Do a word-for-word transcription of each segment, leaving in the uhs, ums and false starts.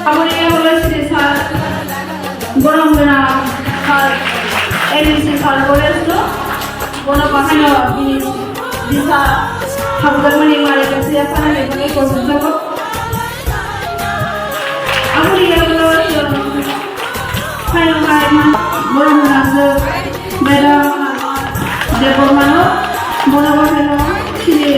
Aboni ulo sri sir, borom gwnang sir, N E C sir college no, bono bahaino bini bisa habjakmani mari kaisa yapharnani bagwi kochokjago. Aboni ulo chwng phaino hai ma-, borom gwnang sir, Madam Debbarma no, bono bahaino chini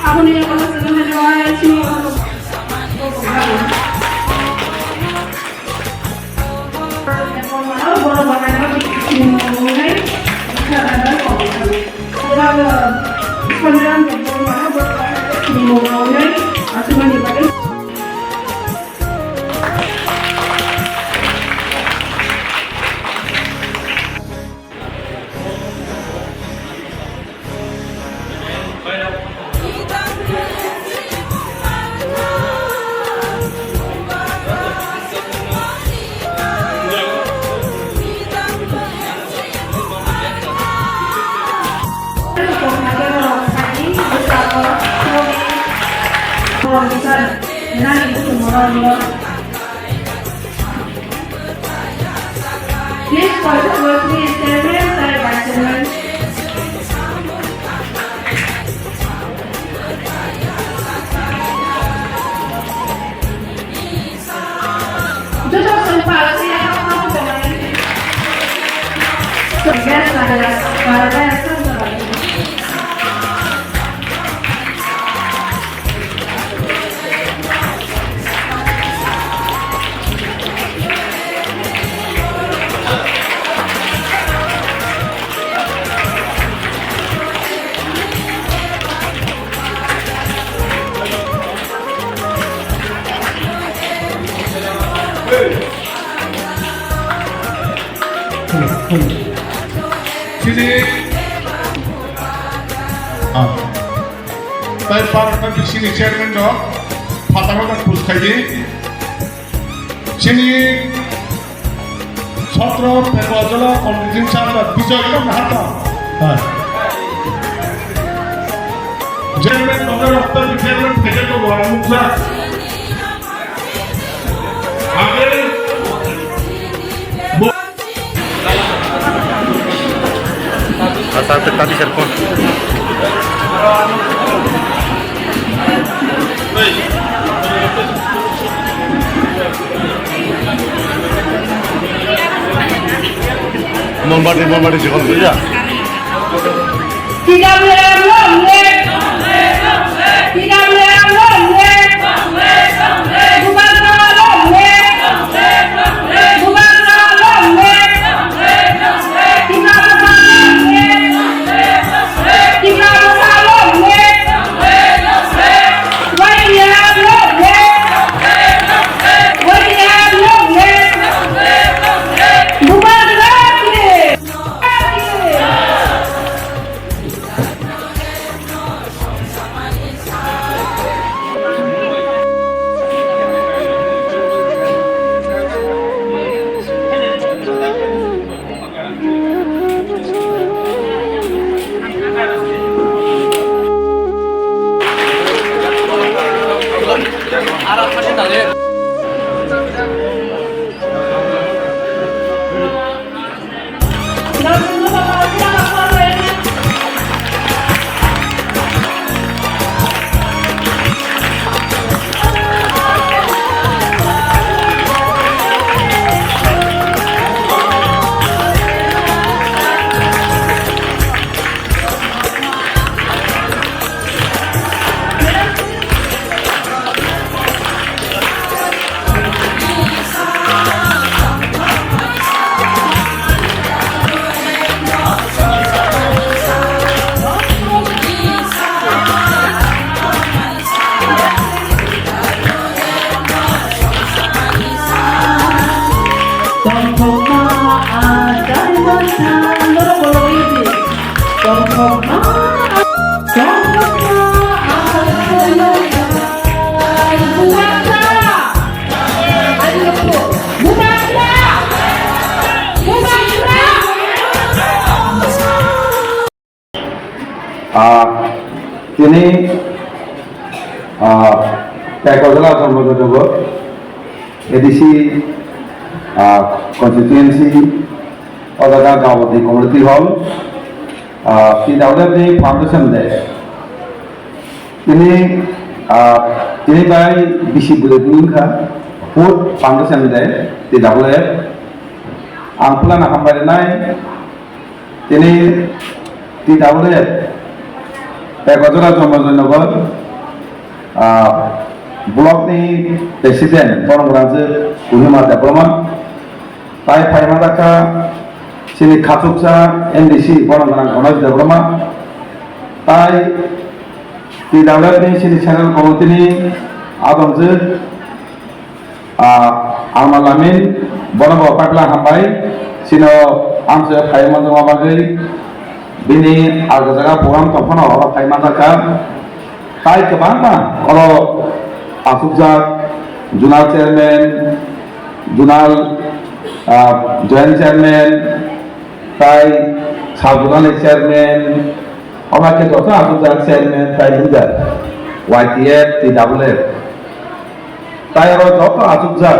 Aboni ulo chwng hai sini. Please, for the first, please, chairman, sir, vice chairman. Chini, ah, tai parkni bisini chairman rok phataro da khus khaidi. Chini sotro Pepajala competition champion Bijoy Kang Hata. Hai. Chairman Doctor Doctor Chairman Pepajala Muksa. Age Asal tadi serpon. Mombati, mombati, sikon, ya. T W M long live! T W M long live! Bubagra long live! Bubagra long live! Tipra Motha long live! Tipra Motha long live! Y T F long live! Y T F long live! Bubagra ki! Ah, tini, ah, Pekojala Jomojoi Nagar, A D C, ah, constituency, o jaga Gawati Community Hall, ah, T W F ni Foundation Day. Tini, ah, tini bai bisi bwrwi bwrwi wngkha, Food Foundation Day, T W F. Ang pulana hambai rwnai, tini T W F, Pekojora Jomojoi Nagar, ah, block ni president, borok rangchak Kunima Debbarma, tai phai manjakha chini khachuksa M D C, borok rang Ganesh Debbarma, tai T W F ni chini central committee ni adongjak, Ah, Alma Lamin, bono bo pakla hambai, chino amchoi phai manjakma bagwi, bini alga jaga program tongphano oro phai manjakha. Tai kwbangma oro achukjak, zonal chairman, zonal, ah, joint chairman, tai sub zonal ni chairman, omo khe joto achukjak chairman, tai leader, Y T F, T W F. Tai oro joto achukjak,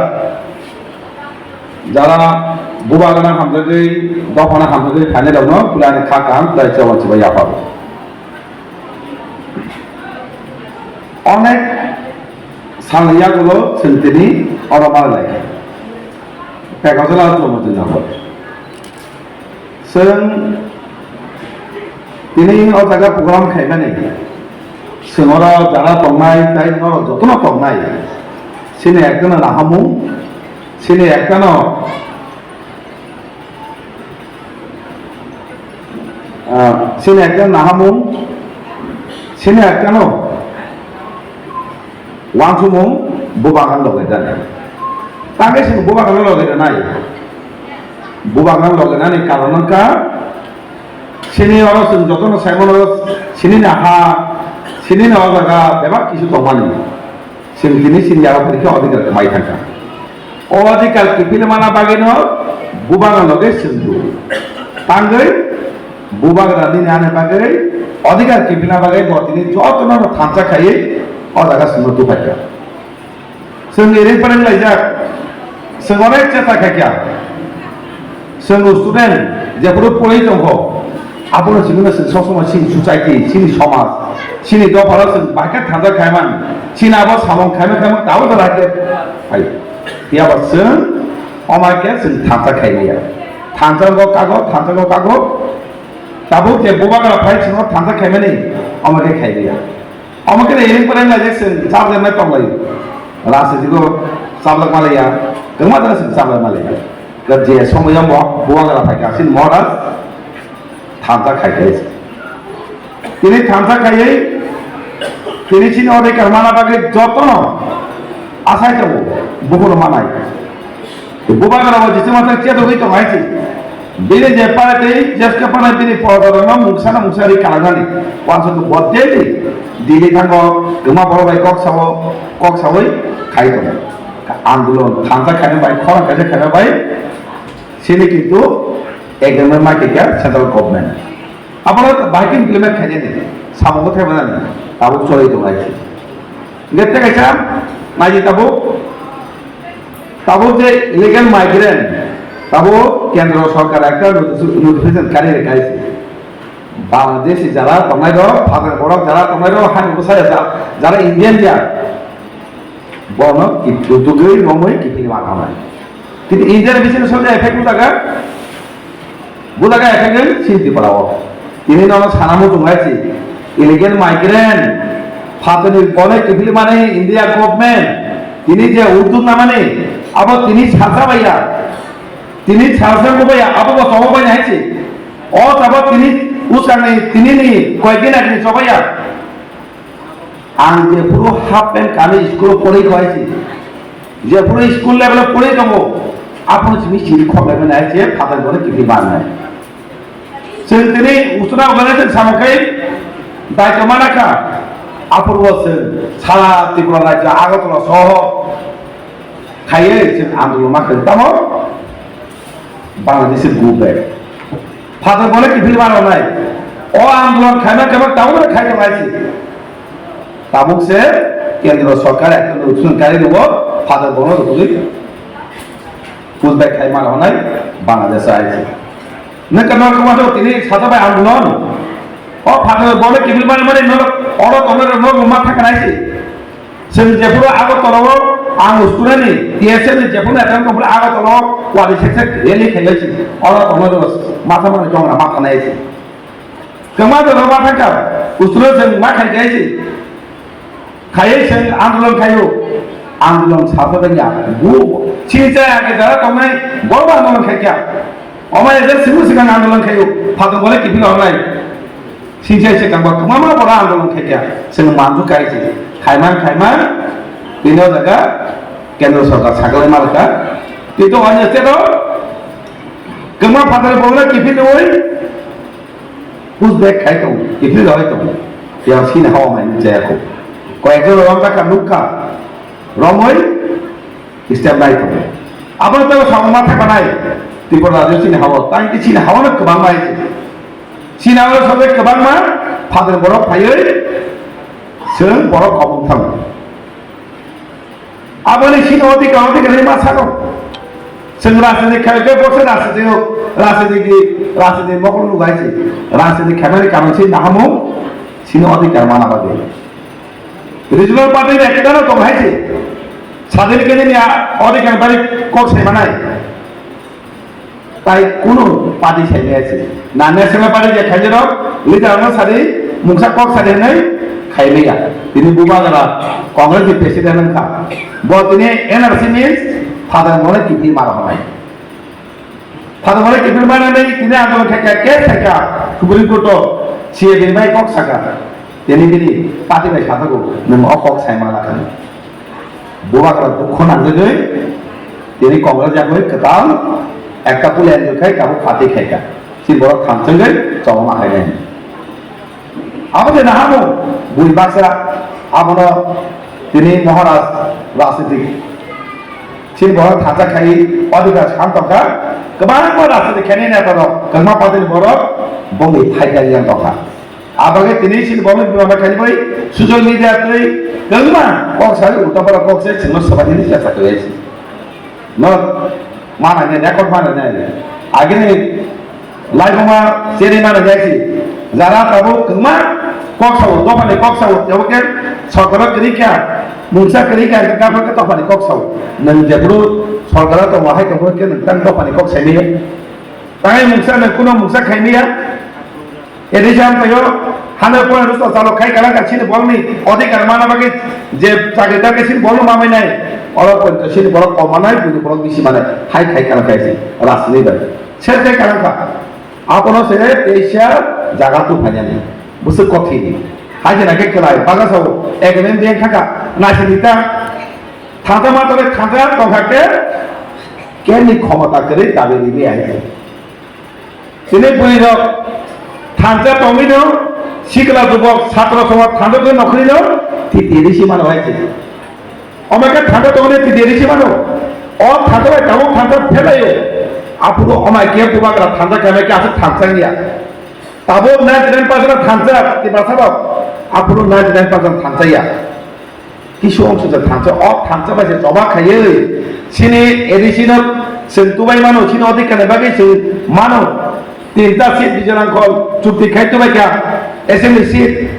jara bubagrano hamjagwi, dophano hamjagwi phainairokno pulani kha kaham, tai chobon chibai yaphago. Onek salni yagulo chwng tini oro manlai kha. Pekojala Jomojoi Nagar. Chwng tini o jaga program khaimani, chwng oro jara tongnai, tai norok jotono tongnai, chini ektano nahamung, chini ektano, ah, chini ektano nahamung, chini ektano Wansukmung bubagrano loge rwnai. Tangwi chwng bubagrano loge rwnai. Bubagrano loge rwnani karon wngkha, chini oro chwng jotono saimano, chini ni ha, chini ni o jaga bebak kisu tongmani. Chwng tini chini yago phai khe odhikar kwmai thangkha. O odhikar kiphilmana bagwino bubagrano loge chwng tangwi Bubagra nini ani bagwi, odhikar kiphilna bagwi bo tini jotono thansa khaiwi o jaga songno tubukha. Chwng ring phareng laijak, chwng onek chesta khaikha. Chwng student jephuru porwi tongkho, abono simi no chwng sob somoi chini society, chini somaj, chini dophano chwng bahai khe thansa khaiman, chini abo samung khaima khaima tabuk jora khe phai. Phiya ba chwng omo khe chwng thansa khailiya. Thansa bo kago, thansa bo kago. Tabuk je bubagra phai chwngno thansa khaimani, omo khe khailiya. Omo khe ring phareng laijak chwng chaplak nai tong lai. Rajniti go chaplak ma laiya, kwma jora chwng chaplak ma laiya. Je somoyo mo-, bubagra phai kha, chini Maharaj thansa khai khe. Tini thansa khaiwi, tini chini odhikar mana bagwi jotono asai tongo, buphuru manai. Bubagra bo jisima thang chedogwi tong hai se. Bini je pare tei jeske pare bini porodarokno mungsa na mungsa ri kalagnani. Wansuk bo daily Delhi thango, kwma borok bai kok sao, kok saui khai tongo. Andolon thansa khaina bai, khorang kaisa khaina bai, sini kintu agreement ma khe central government. Abono bahai khe implement khainani, samungo thaimanani, tabuk choli tonglai se. Hingke tei kaisa, naidi tabuk, tabuk je illegal migrant, tabuk kendro sorkar ekta notifi-, notification kari rwkha se. Bangladeshi jara tongnai rok, phatar borok jara tongnai rok, hani bwsai ja-, jara Indian ya, bono ki-, tugui romui kiphilma khamai. Kintu India ni bisingo soja effect bujak kha. Bujak kha effect ni sini Tripura o. Tini nono sana muchung hai si. Illegal migrant, phatoni bole kiphilmani India government, tini je uddog namani, abo tini salsa baiya. Tini salsa baiya, abo bo chobo bai hai si. O tabuk tini usang ni, tini ni, koyek din age ni chobaiya. Ang jephuru half pant kanwi school o porwi khaisi, jephuru school level o porwi tongo, aphuru simi siri khok lai mani hai se phatar gore kiphil banai. Chwng tini usuna organization samung khai daityo mana kha. Aphurubo chwng sara Tripura rajya Agartala soho khaiwi chwng andolon ma khe tamo Bangladesh go back. Father bole kiphil ma rwnai. O andolon khaima khe tabuk khai tongnai se. Tabuk se kendro sorkar ekta notification kari rwo Father bono rwgwi push back khai ma rwnai Bangladesh ai se. Nokha nokha ma tini sata bai andolon. O Father bole kiphil ma rwnai no oro tono no ma thangkha nai se. Chwng jephuru Agartala o ang usturani T S F ni jephuru F M ni jephuru Agartala o wadi sek sek rally khailai se. Oro tongo matha mani jongra ma thanai se. Kwma jora ma thangkha ustura chwng ma khai khai se. Khaiwi chwng andolon khaio. Andolon sasa dengya. Bu chini chaya ke jara tongnai borba andolon khaikya. Omai ejak sibu sikang andolon khaio. Phatung bole kiphil hornai. Sinchai se kangba kwbangma bora andolon khaikha, chwng manju kai se. Khaiman, khaiman, bini o jaga kendro sorkar sagalai malka. Tito hanya state o kwbangma phatar bongna kiphil oi push back khai tong, kiphil roi tong. Ya sini hawa mai ni jaya ko. Koyekjon rom ka nukha, romoi Christian bai tongo. Abo tei samo ma thangmanai Tripura rajyo chini hawo, tang ki chini hawo no kwbang bai. Chini hawo sobe kwbang ma phatar borok phaiwi chwng borok kobong thango. Aboni chini odhikar odhikar ma sano. Chwng rajniti khai ke bokse rajniti rajniti rajniti mokol lugai si. Rajniti khaimani karon si nahamu chini odhikar mana bagwi. Regional party ni ekta no tong hai se. Sadin kene ni a, odi kan bari kok sai manai. Tai kuno party sai maya se. Na national party je khai rok leader no sadi mungsa kok sadi nai khai maya. Tini buba gara Congress ni president wngkha. Bo tini N R C means father mole kipi mara honai. Phatungmani kiphilmani tini andolon khaikha, case khaikha, Supreme Court o C A B ni bai kok sakha. Tini bini party bai sajago, nwng o kok saima lakha. Bubagra dukho nangjagwi tini Congress yakwi kwtal ekta pule anjwk khai tabuk party khaikha. Si borok thamswngwi chobama khainai. Abo je nahamo bui baksa abono tini Maharaj rajniti. Chini borok thansa khai odhikar sam tongkha, kwbangma rajniti khainai neta rok kwbangma party ni borok bongni phaikha yang tongkha. Abagwi tini chini borok ni bima khaini bai social media tei kwbangma kok sai uta borok kok sai chwngno swbaini chesta khlai si. No manani record manani agini Laibuma cheri mana jaisi. Jara tabuk kwma kok sao, dophani kok sao, tebo khe sorkaro kwrwi kha, mungsa kwrwi kha, hwnkhe kaphang khe dophani kok sao. Nwng jephru sorkaro tongo hai tongkhe nwng tang dophani kok saimaya. Tangai mungsa nwng kuno mungsa khaimaya. Ede jam tayo hana pura rusto chalo khai kala ka chini bolni odhikar mana bagwi je chakri dakhe chini bolno mamai nai. Oro pon to chini bolok koma nai, bini bolok bisi manai. Hai khai kala kaisi. Rasni bai. Ser khai kala ka. Abono se teisa jaga tu phanyani. Busu kothi ni. Hai jena ke kelai. Baga sao. Ek men dia khaka. Nasi dita. Thangta ma tole thangta tongkha ke. Keni khomota kere tabe ni ai. Tini bui rok thansa tongwi no sikla dubok satro songok thansa twi nokhri no titi risi mano hai se. Omai khe thansa tongwi titi risi mano. O thansa bai tabuk thansa phelaio. Aphuru omai khe bubagra thansa khe mai khe aswk thansa wngya. Tabuk ninety nine percent thansa Tiprasa rok. Aphuru ninety nine percent thansa ya. Kisu ongso je thansa, o thansa bai se choba khaiwi, chini A D C no chwng tubai mano, chini odhikar ni bagwi chwng mano. Tinta seat Bijoy Rangkhol chukti khai tubai kha, assembly seat.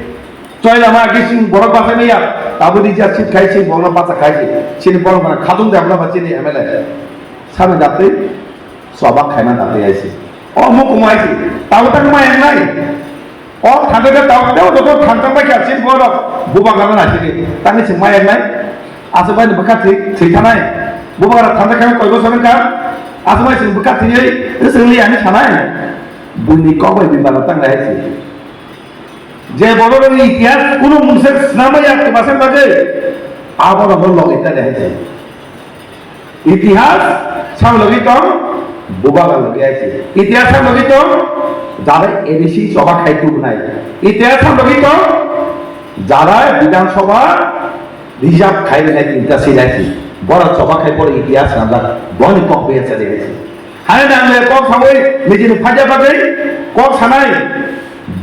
Choi lama agi chwng borok bachai maya, tabuk rija seat khai chwng borokno bacha khai si, chini borok mano khadung de abla ba chini M L A. Sami datwi. Swabang khaima da tei aisi. O mukumu aisi. Tabo tang maya nai. O thangka ke tabo tabo joto thangka bai kya sin borok. Bubagra na sini. Tangni sing maya nai. Asu bai bwkha thik thik thanai. Bubagra thangka khaima koi bosor ka. Asu bai sing bwkha thik ei. Sing li ani sanai. Buni kok bai bini bana tang lai aisi. Je borok ni itihas kuno mungsa snama ya kwbasa bagwi abo no bo logi ta de hai se. Itihas sam logi tong bubagra logi hai se. Itihas sam logi tong Jara A D C choba khai tubunai. Itihas hamjagwi tong, jara Bidhan Sabha reserve khai rwnai tinta sinai si. Borok choba khai borok itihas hamjak, boni kok besa de hai si. Hai nang le kok sawi nijini phaja bagwi kok sanai.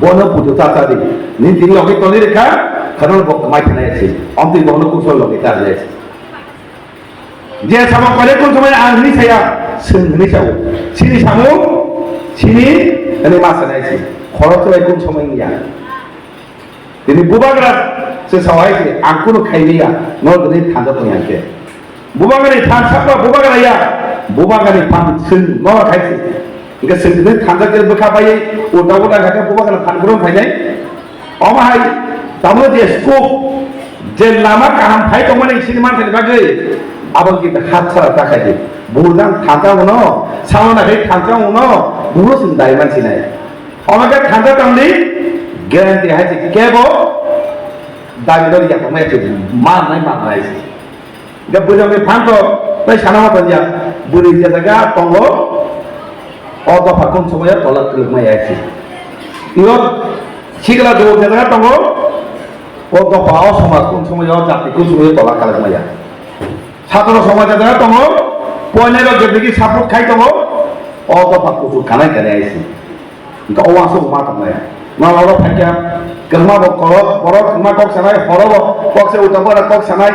Bono puto tata di. Nini tini logi toni rekha, khano bo kmai thanai si. Omtwi bono kusol logi ta le si. Je samung kore kun samung ang hini saya, sing hini sao. Sini samung, sini hini masa nai si. Khorok tu kun samung ya. Tini bubagra se sawai si, ang kunu khai niya, no tini thanja tong yang ke. Bubagra ni thang sakba bubagra ya, bubagra ni thang sing no khai si. Hingke sing tini thanja ke bwkha bai, uta uta khai bubagra thang gurung khai nai. Omo hai, tamo je scope, je lama kaham phai tongmani sini manthani bagwi, abo ki hat sara ta khai di. Bujang thangka uno, sauna khai thangka uno, buno sing dai man sinai. Omo khe thangka tongdi, guarantee hai se kebo, dabi dori ya tongmai se, man nai man nai se. Ga bujang ni phanto, tai sana ma tanya, buri jaga tongo, o dopha kun somoya tola tuluk mai ai se. Iyo, sikla do jaga tongo, o dopha o somaj kun somoya, o jati kun somoya tola kalak maya. Satro somaj jaga tongo, poine rok jebegi support khai tongo, o dopha kutu kanai kanai ai se. Hingke o wansuk ma tongnai. Ma oro phaikha, kwrwngma bo kok, borok kwrwngma kok sanai, horo bo kok se uta bora kok sanai,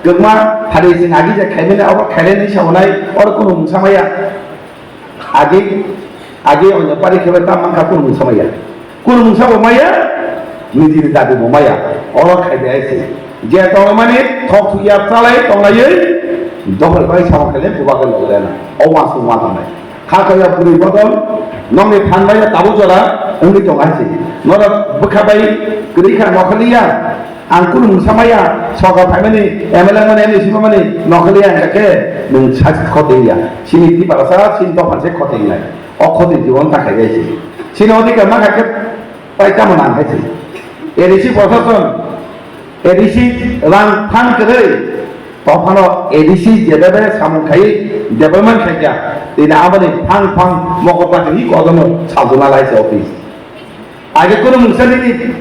kwrwngma hari sing agi je khaimani abo khaileni saunai, oro kunu mungsa maya. Agi, agi onyo pari khebe tam mankha kunu mungsa maya. Kunu mungsa bo maya, nijini dabi bo maya. Oro khaide ai se. Je tongmani thok thuya chalai tonglaiwi, dohor bai samung khaile bubagra logirena. O wansuk ma tongnai. Kha kaya bwrwi bodol, nokni phan bai tabuk jora wngwi tongo hai se. Norok bwkha bai kwrwi kha nokhorliya, ang kunu mungsa maya, sorkar phaimani, M L A mani, M D C mani nokhorliya hingkha khe nwng sakhe khoti ya. Chini Tiprasa, chini dophan se khoti nai. O khoti jibon ta khai se. Chini odhikar ma kha khe pai tamo nang hai se. A D C prosason, A D C rang phan kwrwi, tophano A D C jebebe samung khai development khaikha, tini aboni phang phang mokol pati hi kodomo sajuna lai se office. Age kono mungsa nini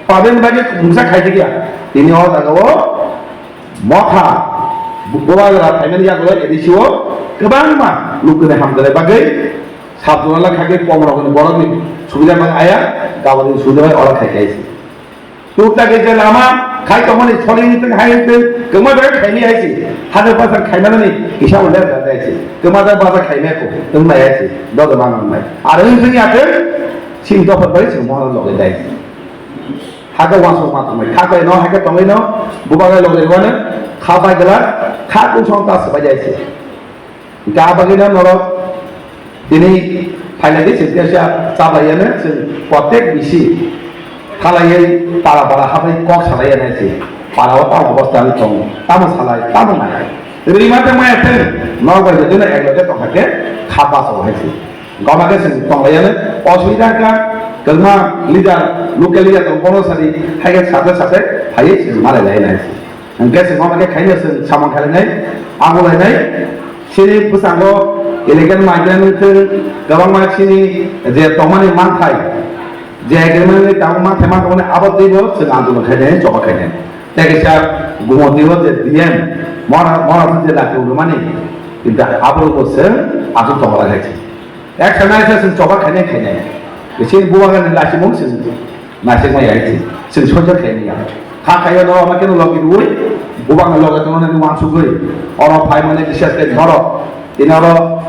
paben bagi mungsa khai dikya, tini o jaga o motha bubagra phaimani yagulo A D C o kwbangma lukuni hamjale bagwi sajuna lai khaikhe pomorokni borokni subida bai aya gaboni subida bai ora khai khai se. Tukta ke je lama khai tongmani soli ni teng hai teng kema jaga khaini hai si. Hajar basa khaimani ni kisa ulle da dai si. Kema jaga basa khaimai ko teng mai hai si. Dodo mang mang mai. Ar ung teng ya teng sin dophar bai sin mohon loge dai si. Hake wansuk ma tongmai. Kha kai no hake tongmai no bubagra loge wano kha bai gela kha kusong ta sabai dai si. Hingke ah bagwino norok tini phailai di chwng tesa chaplaiyano chwng protek bisi khalaiwi para para habai kok salaiya nai se para o tamo obostha wng tongo, tamo salai, tamo nai. Rima tongmaya thwng norok bai jotono ek loge tongkha khe kha baso hai se. Goma khe chwng tonglaiya osubida wngkha, kwbangma leader, local leader tong bono sadi hai khe sate sate phaiwi chwng malai lai nai se. Hingke se mama khe khaino se samung khainai, abo lainai, chini bwskango illegal migrant wngthung, kwbangma chini je tongmani manthai, je agreement ni tabuk manthai manthokmani abo twibo chwng andolon khainai, choba khainai. Tei kaisa Gumoti o je D M, mora, mora je lati rwmani, kintu abo bo chwng aswk choba khainai. Ek sana isa sing choba khainai khainai. Isi bubagra ni lasimung sing naisik mai ai sing soja khainai ya. Kha khayo no ama keno logi rui bubagra logi tono ni wansugui. Oro phai mane bises ke dhoro. Ini oro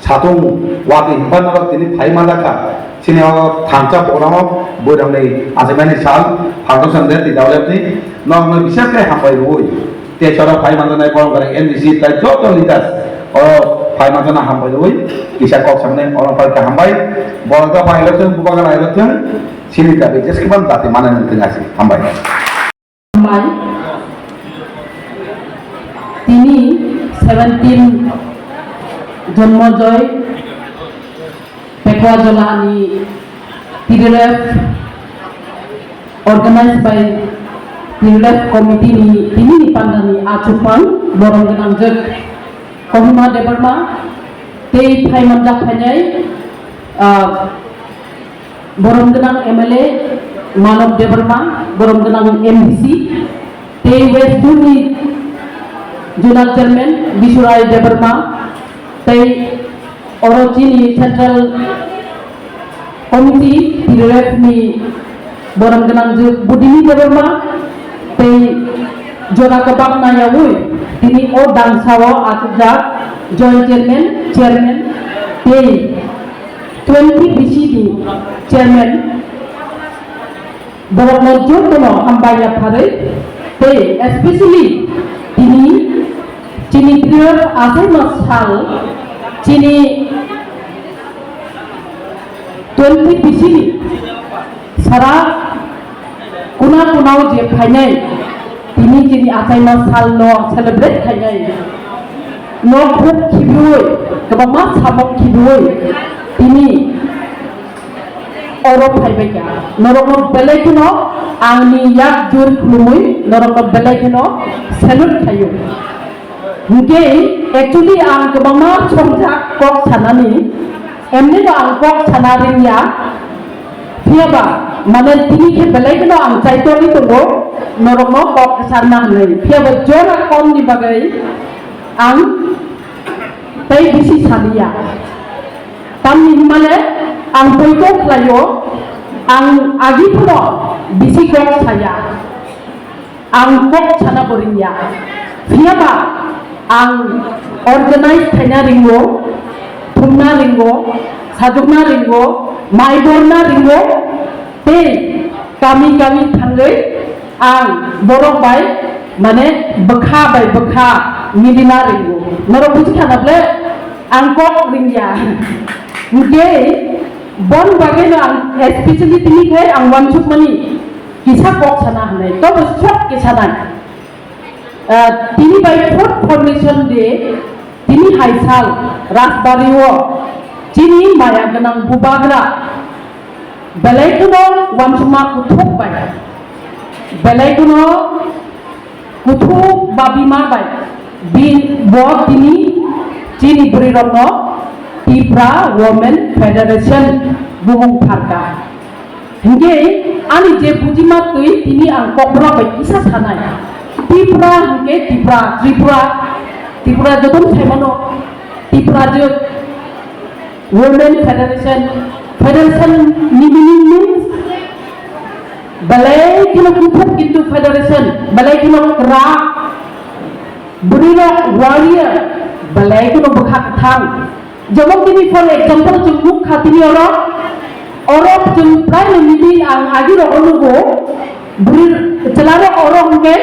satung wati himpan oro tini phai manda kha. Sini oro thansa program o boirang ni ajimani sal foundation day di daulep ni. Nok no bises ke hambai rui. Tei chora phai manjanai borok bai N D C tai joto leaders oro phai manjana hambai rwi kisa kok sangnai oro phai kha hambai borok da phai rok thung bubagra nai rok thung sini dabi jeske ban dati mana nang thung asi hambai. Mai tini seventeen Jonmojoy Pekwa Jola ni T D L F organized by T D L F committee ni tini ni panda ni achukmang borom gwnangjak Kohima Debbarma tei phaimanjak phainai, ah, Borom gwnang M L A Manob Debbarma, borom gwnang M D C, tei West Zone ni Zonal Chairman Biswrai Debbarma, tei oro chini Central Committee, T D F ni borom gwnang je Budini Debbarma, tei jora kwbangma yaui tini o dangsa o achukjak Joint Chairman, Chairman, tei twenty B C ni Chairman, borokno jotono hambai yapharwi, tei especially tini chini T D F achaima sal chini twenty B C ni sara kuna kunao je phainai, tini chini achaima salno celebrate khainai. No khuk khibiui, kwbangma samung khibiui, tini oro phaibai kha. Norokno belai kheno angni yak jur khulumui, norokno belai kheno salute khaio. Hwnkhe actually ang kwbangma songjak kok sanani, emnino ang kok sana ringya, phiyaba mane tini khe belai kheno ang chaitorwi tongo, norokno kok sanna hwnwi, phiyaba jora komni bagwi ang tei bisi saliya. Tamni hwnmale ang poito khlaio, ang agi phano bisi kok saya. Ang kok sana bo ringya. Phiyaba ang organize khaina ringo, thumna ringo, sajwkna ringo, mai borna ringo, tei kami kami thangwi ang borok bai mane bwkha bai bwkha milina ringo. Norok buji khana ble ang kok ringya. Hwnkhe bon bagwino ang especially tini khai ang wansukmani kisa kok sana hwnwi, tobo sok kisa nai. Ah, tini bai fourth formation day, tini hai sal Rajbari o chini maya gwnang bubagra belai kheno wansukma kuthuk bai, belai kheno kuthuk ba bima bai, bi-, bo tini chini bwrwi rokno Tipra Women Federation bumung pharkha. Hingke ani je bujima twi tini ang kokborok bai kisa sanai. Tipra hingke Tipra, Tripura, Tripura joto saimano Tipra je Women Federation, Federation ni meaning means belai kheno kuthuk kintu federation, belai kheno kwrak, bwrwi rok warrior, belai kheno bwkha kwthang. Jemon tini for example chwng nukha tini oro, oro chwng prai ni meeting ang agi rok nugo, bwrwi chwla rok oro hwnkhe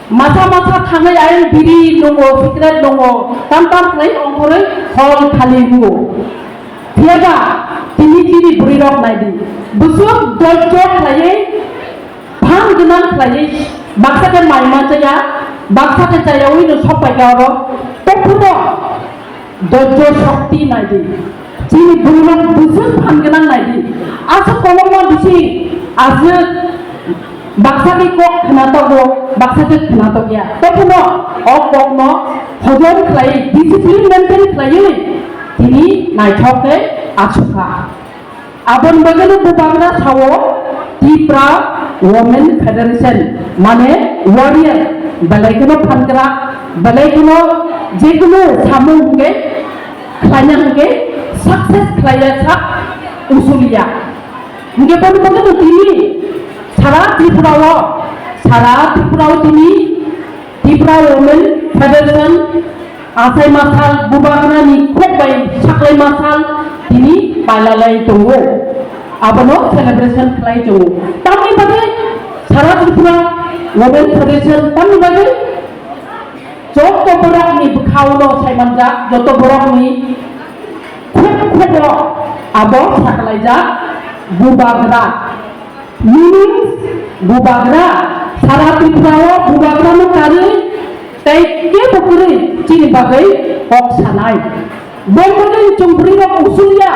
masa masa thangwi ayang biri nungo, cigarette nungo, tam tam khlai ongkhorwi hol khali wngo. Phiyaba tini chini bwrwi rok naidi, bwswk dojjo khlaiwi, phan gwnang khlaiwi, baksa khe mai ma chaya, baksa khe chayawi no sok paikha oro, tei phuno dojjo shokti naidi, chini bwrwi rok bwswk phan gwnang naidi, aswk kolokma bisi aswk. Baksa khe kok khwnatok o, baksa khe khwnatok ya. Tei phano o kokno hojom khlai, discipline maintain khlaiwi tini naithok khe achukha. Aboni bagwino bubagra sao Tipra Women Federation, mane warrior, belai kheno phankra, belai kheno jekunu samung hwnkhe khlaina hwnkhe success khlaiya sak usuliya. Hingke boni bagwi no tini sara Tripura o, sara Tripura o tini Tripura Women Federation achai masal bubagra ni kok bai saklai masal tini pailalai tongo. Abono celebration khlai tongo. Tamni bagwi sara Tripura Women Federation tamni bagwi joto borok ni bwkhao no saimanjak, joto borok ni khuk khubo abo sakalaijak bubagra. Means bubagra, sara Tripura o bubagra no karwi tei kebo kwrwi chini bagwi kok sanai. Boni bagwi chwng bwrwi rok usulia.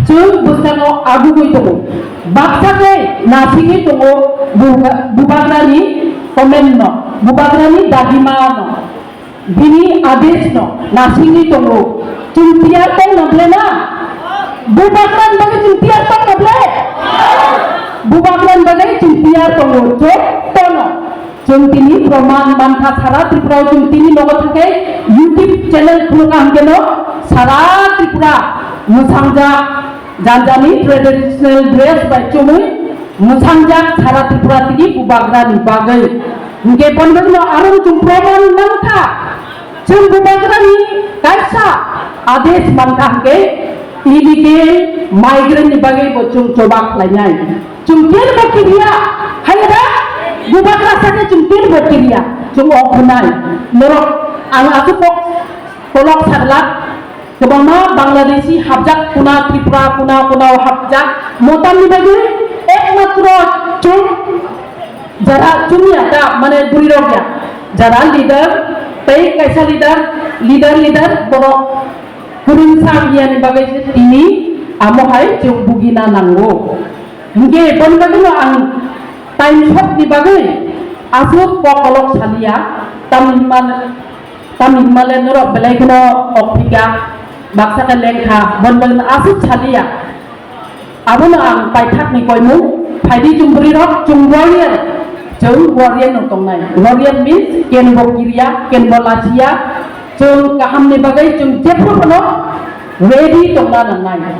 Chwng bwskango agugwi tongo. Baksa khe nasingwi tongo bubagra-, bubagrani comment no, bubagrani dagima no, bini adesh no nasingwi tongo. Chwng tiyar tong na ble na? Bubagrani bagwi chwng tiyar tongna ble? Bubagrani bagwi chwng tiyar tongo, jotono. Chwng tini proman mankha, sara Tripura o chwng tini nogo thangkhe YouTube channel khulukha hwnkhe no sara Tripura mwsangjak, janjani traditional dress bai chumui mwsangjak sara Tripura tini Bubagrani bagwi. Hwnkhe boni bagwino aro chwng proman mankha. Chwng Bubagrani kaisa adesh mankha hwnkhe illegal migrant ni bagwi bo chwng choba khlainai. Chwng tirbo kiriya, hai da? Bubagra sakhe chwng tirbo kiriya, chwng o khwnai. Norok ang aswk kok kolok saglak, kwbangma Bangladeshi hapjak kuna, Tripura kuna, kuna o hapjak. Motamni bagwi ekmatro chwng jara chwngya ta, mane bwrwi rok ya. Jara leader, tei kaisa leader, leader, leader, borok kwrwngsa wngya ni bagwi se tini amo hai chwng bugina nango. Hwnkhe boni bagwino ang time short ni bagwi aswk kok kolok saliya, tamni hwnba, tamni hwnba le norok belai kheno kok phika, baksa khe lengkha, boni bagwino aswk saliya. Abono ang paithakni koimung, phaidi chwng bwrwirok, chwng warrior, chwng warrior no tongnai. Warrior means kenbo kiriya, kenbo lachiya, chwng kahamni bagwi chwng jephru phano ready tongna nangnai.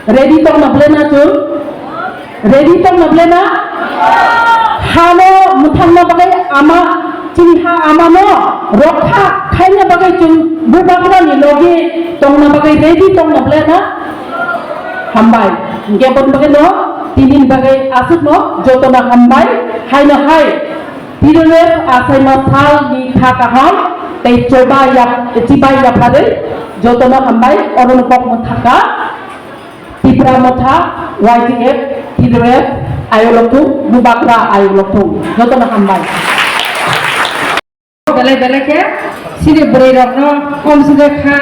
Ready tongna ble na chwng? Ready tongna ble na? Hano mwthangna bagwi ama, chini ha amano rokha khaina bagwi chwng Bubagrani logi tongna bagwi ready tongna ble na? Hambai. Hwnkhe boni bagwi no tini ni bagwi aswk no jotono hambai. Haino hai T D F achaima sal ni kha kaham tei choba yap-, chibai yapharwi jotono hambai. Oro no kok mwthaka. Tipra Motha, Y T F, T D F, Ayolokthung, Bubagra Ayolokthung. Jotono hambai. Belai belai khe sini bwrwi rokno komside kha,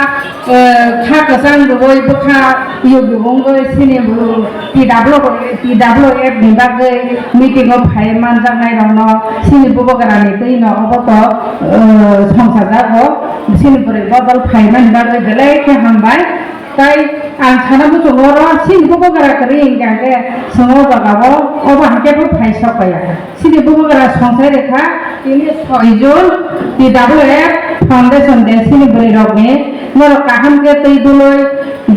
eh, kha kwchang rwui bwkha yug yug wngwi sini bo T W, T W F ni bagwi meeting o phai manjaknai rokno sini Bubagra ni twi no obo to, eh, songsa jago sini bwrwi bodol phaimani bagwi belai khe hambai. Tai ang sana muchungo oro sini Bubagra kwrwi hwnkhe ang khe chwng o jaga o obo hwnkhe bo phai sok paiya. Sini Bubagra songsai rekha tini soi jon T W F Foundation de sini bwrwi rok ni norok kaham khe twi dului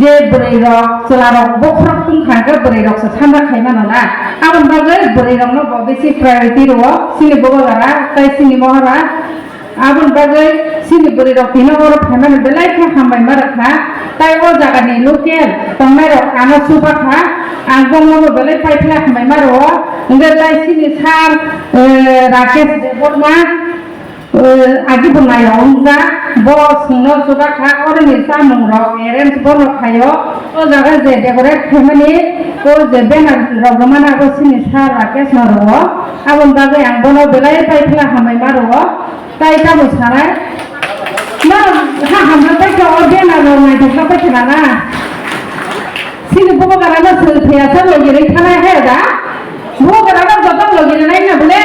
je bwrwi rok chwla rok bokhorok tungkha hwnkhe bwrwi rok se sanda khai mano na. Aboni bagwi bwrwi rok no bo bisi priority rwo sini Bubagra tai sini Mohara. Aboni bagwi sini bwrwi rok tino oro phaimani belai khe hambai ma rwkha. Tai o jaga ni local tongnai rok ano chuba kha. Ang bongno bo belai paithla hambai ma rwo. Hwnkhe tai sini sir, eh, Rakesh Debbarma, eh, agi bo nayo wngkha. Bo chwngno chuba kha. Oro ni chamung rok arrange bono khaio. O jaga je decorate khaimani o je banner rok rwmani abo sini sir Rakesh no rwo. Aboni bagwi ang bono belai paithla hambai ma rwo. Tai tamo sanai? No, ha hamha paikha o bena rok naithok paikha na. Sini Bubagra no sung thaya sa logi ri thana he da. Bubagra no joto logi ri nai na bole.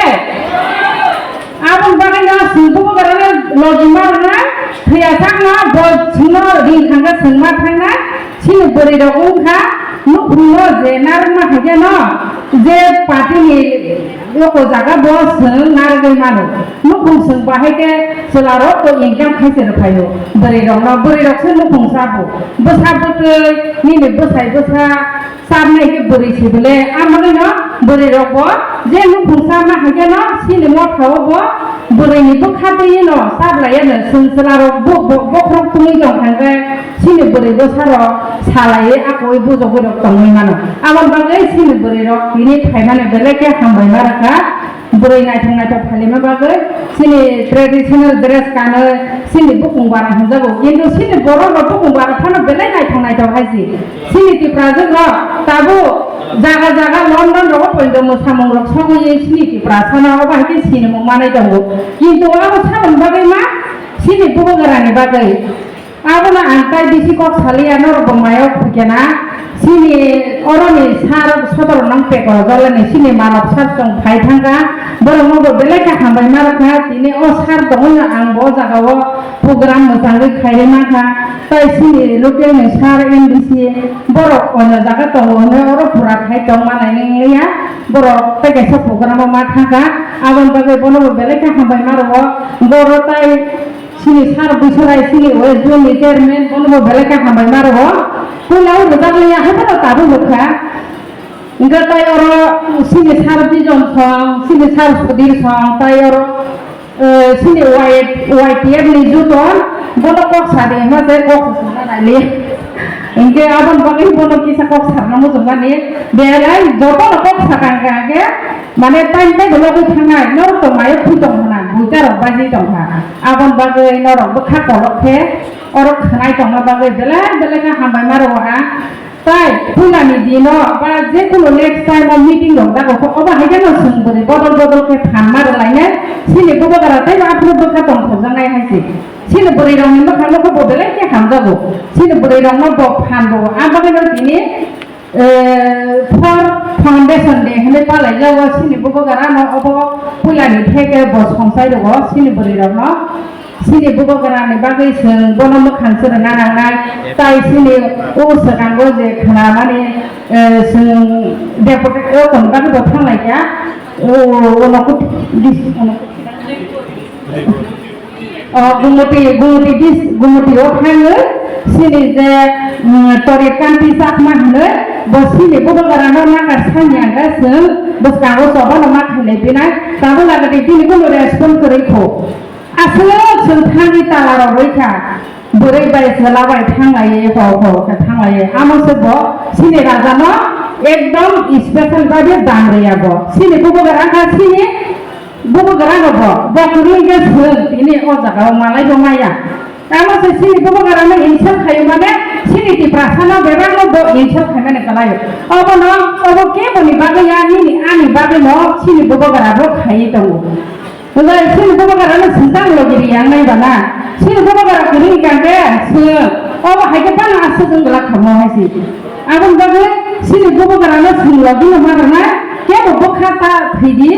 Aboni bagwi no sung Bubagra no logi ma rwnai. Thaya sa no bo sung no ring thangkha sung ma thangnai. Sini bwrwi rok wngkha nukhungno je narwkma hai khe no je party ni yoko jaga bo chwng narwgwi mano. Nukhung chwng bahai khe chwla rok to income khai se rwphaio. Bwrwi rok no, bwrwi rok se nukhung sabo. Bwsa bwtwi nini bwsai bwsa sabnai khe bwrwi se bole. Amoni no bwrwi rok bo je nukhung sabna hai khe no sini motha o bo bwrwi ni bwkha twi no sablai ano chwng chwla rok bo, bo, bokhorok tungwi tong thangkhe. Chini bwrwi bwsarok salaiwi akwui bujogwi rok tongwi mano. Aboni bagwi chini bwrwirok tini phaimani belai khe hambai ma rwkha. Bwrwi naithok naithok phalima bagwi chini traditional dress kanwi chini bukung bara hwnjago. Kintu chini borok rok bukung bara phano belai naithok naithok hai si. Chini Tiprajwk rok tabuk jaga jaga London rogo poito mwsamung rok sogwi chini Tiprasa no obo hai khe sinimung manai tongo. Kintu abo saboni bagwi ma chini Bubagrani bagwi. Abono ang tai bisi kok saliya, norok bo mayok phuikena. Sini oroni sar sodor nang peko jolani sini manok sar chwng phai thangkha. Borok no bo belai khe hambai ma rwkha. Tini o sar tongwi no ang bo o jaga o program mwchangwi khairwi mankha. Tai sini local ni sar M D C borok ono jaga tongo hwnwi oro pura khai tong manai nang liya. Borok tai kaisa program o ma thangkha. Aboni bagwi bono bo belai khe hambai ma rwo. Boro tai Sini sar Buisorai, sini West Zone ni chairman, bono bo belai khe hambai ma rwo. Puila o rwjak liya, hai phano tabuk rwkha. Hwnkhe tai oro sini sar Bijon song, sini sar Sudhir song, tai oro, eh, sini Y-, Y T F ni juton, bono kok sa de, hwnba se kok sa sana nai li. Hwnkhe aboni bagwi bono kisa kok sarna muchungmani, belai jotono kok sakang khe, mane time table o thangnai, norok tongmai o phui tong hwnna, buita rok baji tongkha. Aboni bagwi norok bwkha kolok khe oro khwnai tongma bagwi belai belai khe hambai ma rwo ang. Tai puilani dino ba jekunu next time o meeting rok jago khe obo hai kheno chwng bwrwi bodol bodol khe phan ma rwlainai. Chini bubagra teibo aphuru bwkha tongthokjaknai hai se. Chini bwrwi rokni mwkhang no khe bo belai khe hamjago. Chini bwrwi rokno bo phan rwo. Aboni bagwi tini Eh, for foundation day hwnwi palaijago, chini bubagra no obo puilani theke bo songchai rwo chini bwrwi rokno. Chini bubagra ni bagwi chwng bono mwkhang se rwna nangnai, tai chini o swkango je khwnamani, eh, chwng deputy o tongni bagwi bo thanglaikha, o, o nogo dis-, o nogo O Gumuti, Gumuti bis, Gumuti o thangwi sini je, mm, Torit Kanti Chakma hwnwi bo sini bubagra no nakar sani ang khe chwng bwskango choba no ma khailai binai tabuk lagati bini kunu respond kwrwi kho. Aswk chwng thangwi tala rw rwi kha. Bwrwi bai chwla bai thanglaiwi ho ho khe thanglaiwi amo se bo sini raja no ekdom special bai dam rwya bo. Sini bubagra kha sini Bubagra rok bo, bo kwrwi khe swng tini o jaga o malai bo maya. Tamo se chini bubagra no insult khaio mane chini Tiprasa no bebak no bo insult khaimani kwlaio. Obo no, obo kebo ni bagwi ya nini ani bagwi no chini bubagra rok khaiwi tongo. Hwnbai chini bubagra no swngchang logi ri yang nai bana. Chini bubagra kwrwi kha khe swng. Obo hai khe bana aswk wng glak kha mo hai se. Aboni bagwi chini bubagra no swng logi no ma rwna kebo bwkha ta thwi di.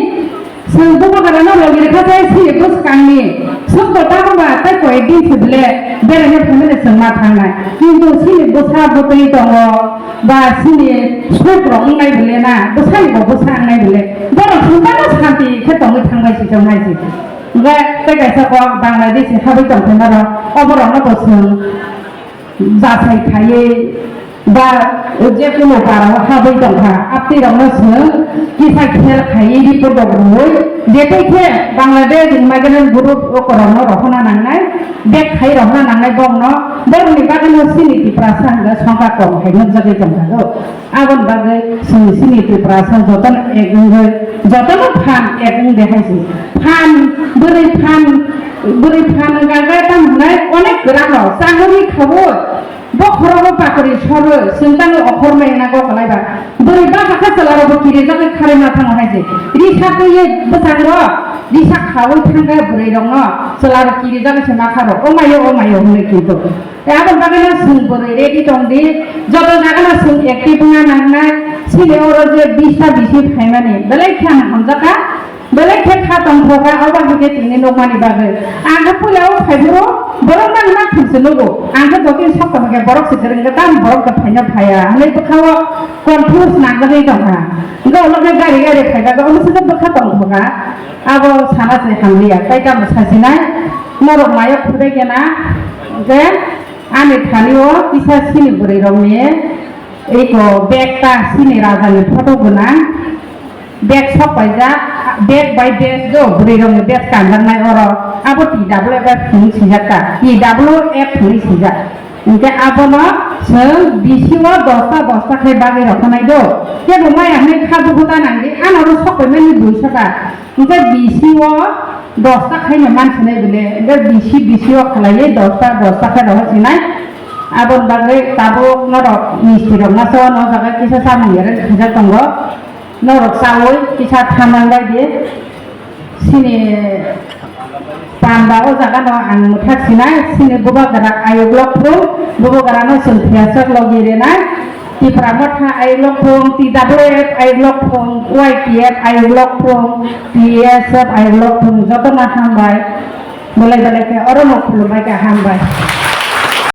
Chwng bubagrano logi rwkha tei chini bwskangni swkbo tabukba tei koyek din se bele beraina phaimani chwng ma thangnai. Kintu chini bwsa bwtwi tongo ba chini sukrok wngnai bele na, bwsani bo bwsa wngnai bele. Borok chwng tamo santi khe tongwi thangbai se chwng hai se. Hwnkhe tei kaisa kok Bangladesh ni habwi tongphaima rok, oborokno bo chwng jasai khaiwi ba jekunu parao habwi tongkha, aptwirokno chwng kisa khel khaiwi report rok rwui, je tei khe Bangladesh Migrant Group o korokno rohorna nangnai, bag khai rohorna nangnai bokno, borokni bagwino chini Tiprasa hwnwi songkha kom hai nukjagwi tongkha do. Aboni bagwi chwng chini Tiprasa jotono ek wngwi, jotono phan ek wng de hai se. Phan, bwrwi phan, bwrwi phan wngkha khe tamo hwnai onek kwrwng rok changwi khaui, bokhorogo pakri sorwi, chwng tamo okhor mai wngna kok kwlai ba. Bwrwi bapha khe chwla rokbo kirijagwi kharwi ma thango hai se. Risa twiwi bwsang rok, risa khaui thangkhe bwrwi rokno chwla rok kirijagwi se ma kha rok, o maio, o maio hwnwi kintu. Tei aboni bagwino chwng bwrwi ready tong di, joto jagano chwng active wngna nangnai, chini oro je bista bisi phaimani, belai khe ang hamjakha, belai khe kha tongthokha, obo hai khe tini nukmani bagwi. Ang khe puila o phaiphuru borok mani ma thumse nugo, ang khe jotoni sokto hwnkhe borok se kwrwng khe tamo borok khe phaina phaiya hwnwi bwkhao confuse nangjagwi tongkha. Hwnkhe ulo khe gari gari phaikha, omo se khe bwkha tongthokha, abo sana se hamliya, tei tamo sasinai norok mayo khudai khe na, hwnkhe Ani thani o kisa chini bwrwi rokni eko bag ta chini raja ni photo gwnang, bag sok paijak, bag bai bag do bwrwi rokni bag kanjaknai oro, abo T W F hwnwi sijak ta, T W F hwnwi sijak. Hwnkhe abono chwng bisi o dosta dosta khe bagwi roknai do, kebo maya hwnwi kha bugo ta nang di, ano oro sok paimani duiso ta. Hwnkhe bisi o dosta khaino mansinai bile, hwnkhe bisi, bisi o khlaiwi dosta, dosta khe rohorsinai. Aboni bagwi tabuk norok misti rok masa o no jaga kisa samung arrange khaijak tongo. Norok chaui kisa thanang bai di. Sini Panda o jaga no ang mwthak sinai, sini bubagra ayuk lokphung, bubagra no chwng thiyasok logi rinai, Tipra Motha ayuk lokphung, T W F ayuk lokphung, Y T F ayuk lokphung, T S F ayuk lokphung, joto no hambai, belai belai khe oro no khulumbai khe hambai.